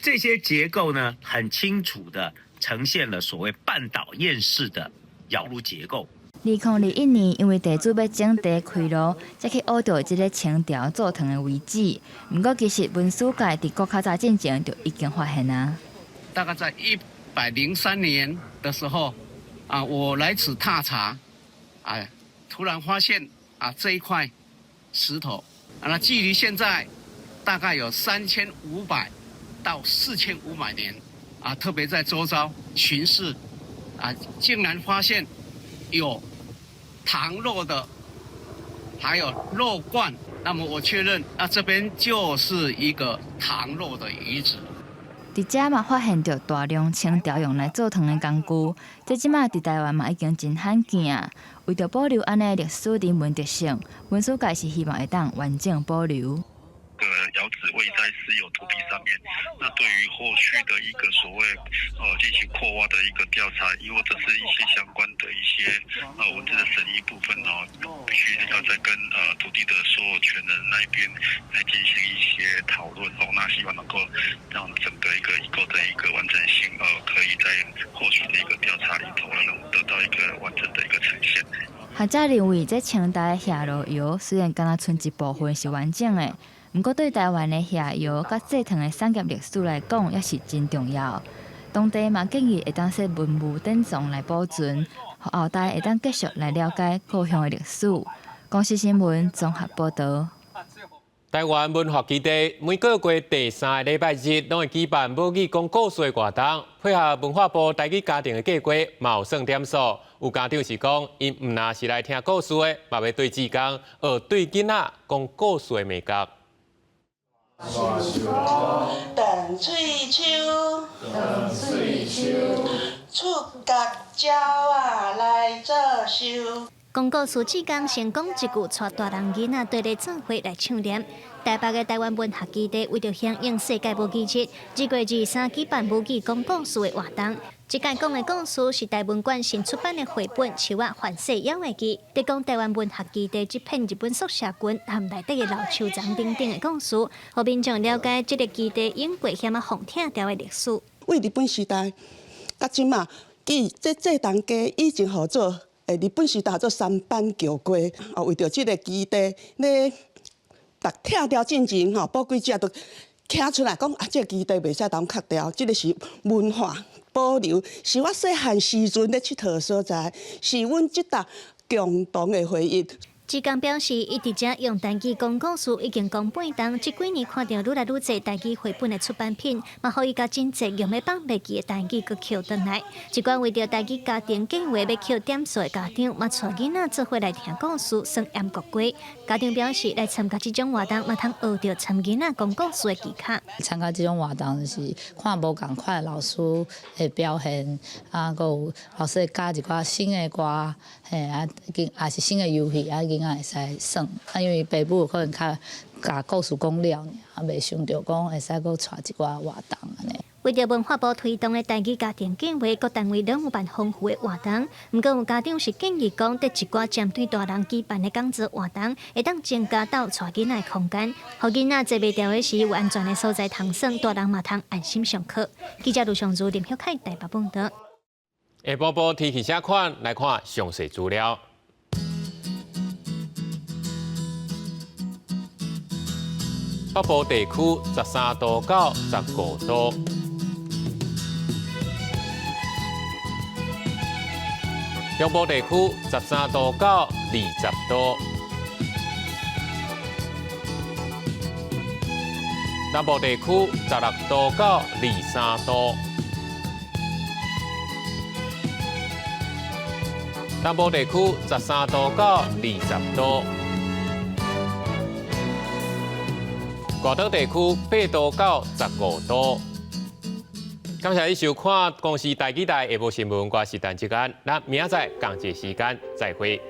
[SPEAKER 8] 這些結構呢，很清楚地呈現了所謂半島堰式的窯爐結構。
[SPEAKER 7] 2021年，因為地主欲徵地開路，才去挖著這个清朝做糖的遺址。毋過，其實文史界佇閣較早進前就已經發現啊。
[SPEAKER 9] 大概在103年的時候，啊，我來此踏查，啊，突然發現啊這一塊石頭，啊，那距離現在大概有3500到4500年，啊，特別在周遭巡視，啊，竟然發現有糖漏的，還有漏罐，那麼我確認，那這邊就是一個糖漏的遺址。
[SPEAKER 7] 佇遮嘛發現著大量清朝用來做糖的工具，這這馬佇台灣嘛已經真罕見啊。為著保留按呢歷史人文特色，文史界是希望會當完整保留。
[SPEAKER 10] 個窯址位在私有土地上面，那對於後續的一個所謂進行擴挖的一個調查，亦或者是一些相關的一些文字的審議部分哦，必須要再跟土地的所有權人那邊來進行一些討論哦。那希望能夠讓整個一個遺構的一個完整性，可以在後續的一個調查裡頭能得到一個完整的一個呈現。
[SPEAKER 7] 學者認為，這清代瓦爐窯雖然敢若賰一部分是完整的。毋過對台灣的瓦窯佮製糖的產業歷史來講，猶是真重要。當地嘛建議會當設文物典藏來保存，予後代會當繼續來了解故鄉的歷史。公視新聞綜合報導。
[SPEAKER 1] 台灣文學基地每個月第三个禮拜日攏會舉辦母語講故事的活動，配合文化部台語家庭的計畫，嘛有算點數。有家長是講，𪜶毋若是來聽故事的，嘛欲對志工學對囡仔講故事的眉角。
[SPEAKER 14] 斷喙鬚，斷喙鬚，出角鳥仔來做岫。
[SPEAKER 16] 講故事志工先講一句，帶大人囡仔綴咧做伙來唱念。台北的台灣文學基地為著響應世界母語日，2月23舉辦母語講故事的活動。這屆講的故事是台文館新出版的繪本《樹仔環世野話記》，佇講台灣文學基地這片日本宿舍群和內底的老樹叢等等的故事，予民眾了解這个基地湧過遐麼風拆掉的歷史。
[SPEAKER 14] 為日本時代，到這馬，記這浙東街以前號做日本時代號做三板橋街，哦，為著這个基地咧，逐拆掉進前吼，寶貴者都徛出來講啊，這个基地袂使當拆掉，這个是文化保留，是我細漢時陣咧𨑨迌所在，是阮這搭共同的回憶。
[SPEAKER 16] 志工表示，伊佇遮用台語講故事已經講半冬，這幾年看著愈來愈濟台語繪本的出版品，嘛予伊共真濟用欲放袂記的台語閣抾轉來。一寡為著台語家庭計畫欲抾點數的家長，嘛帶囡仔做伙來聽故事，耍閹國雞。家長表示，來參加這種活動，嘛通學著參囡仔講故事的技巧。
[SPEAKER 17] 參加這種活動就是看無仝款老師的表現，啊，閣有老師會教一寡新的歌，嘿，啊，也是新的遊戲，啊，囡仔會使耍。啊，因為爸母可能較共故事講了，啊，袂想著講會使閣帶一寡活動按呢。
[SPEAKER 16] 為著文化部推動的台語家庭計畫，各單位攏有辦豐富的活動。毋過有家長是建議講，佇一寡針對大人舉辦的講座活動，會當增加鬥帶囡仔的空間，予囡仔坐袂牢的時有安全的所在通耍，大人嘛通安心上課。記者盧尚如、林曉凱台北報導。
[SPEAKER 1] 下晡晡天氣啥款？來看詳細資料。北部地區13度到15度，中部地區13度到20度，南部地區16度到23度，南部地區13度到20度。外島地區8度到15度。感謝你收看公視台語台下晡新聞，我是陳志安，咱明仔載仝一時間再會。